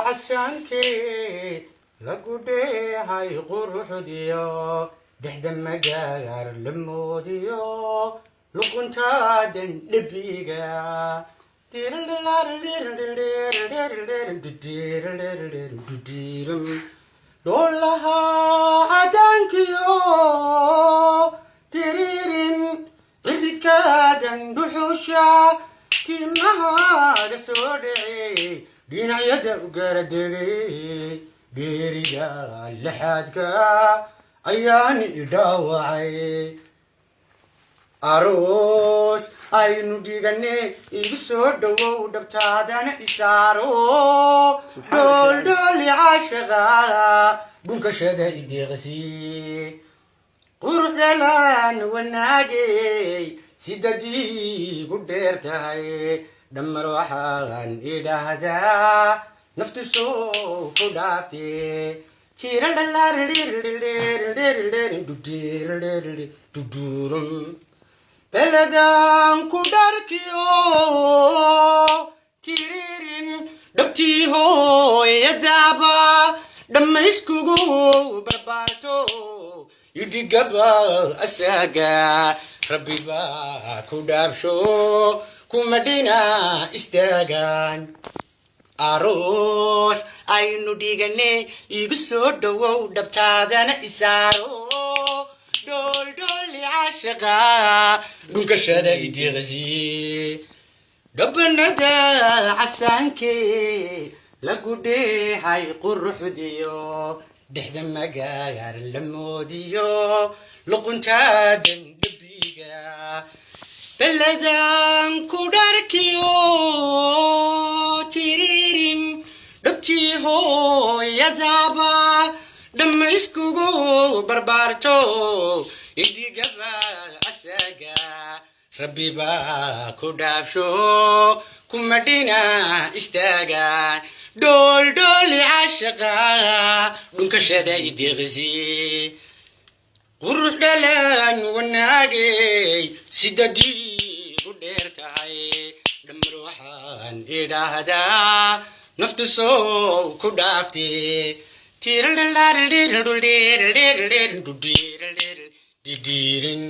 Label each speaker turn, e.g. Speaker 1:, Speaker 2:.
Speaker 1: Casaankii lagu dheehay quruxdiyo, dhexda magaar la moodiyo, luquntaadan dhebiga. Dhoolaha cadaankiyo tiriirin, ciridkaagan dhuxusha, timahaaga soo dhacey, dhinacyada u garadegay, dheeriga lixaadka ayaan idhaawacay. Aroos aynu dhigane, igu soo dhawow, dhabtaadana isaaro, dhooldhooli caashaqa, dhunkashada ideeqsi, qurux dhalaan wanaagey, sidadiigu dheer tahay. Dhammar waxaan idhaahdaa naftu soo ku dhaafte. Dudurum beledan ku dharkiyo tiriirin, dhabtii hooyadaaba dhammayskugu barbaarto, idhigaba asaga, rabbiba ku dhaabsho, kuma dhina istaagan. Aroos aynu dhigane, igu soo dhawow, dhabtaadana isaaro, dhooldhooli caashaqa, dhunkashada ideeqsi, dhabanada casaankee lagu dheehay quruxdiyo, dhexda magaar la moodiyo, luquntaadan dhabiga, beledan ku dharkiyo tiriirin, dhabtii hooyadaaba dhammayskugu barbaarto, idigaba asaga, rabbiba ku dhaafsho, kuma dhina istaagan. Dhooldhooli caashaqa, dhunkashada ideeqsi, qurux dhalan wanaagey, sidadiigu dheer tahay. Dhammar waxaan idhaahdaa naftu soo ku dhaafte. Didiirin.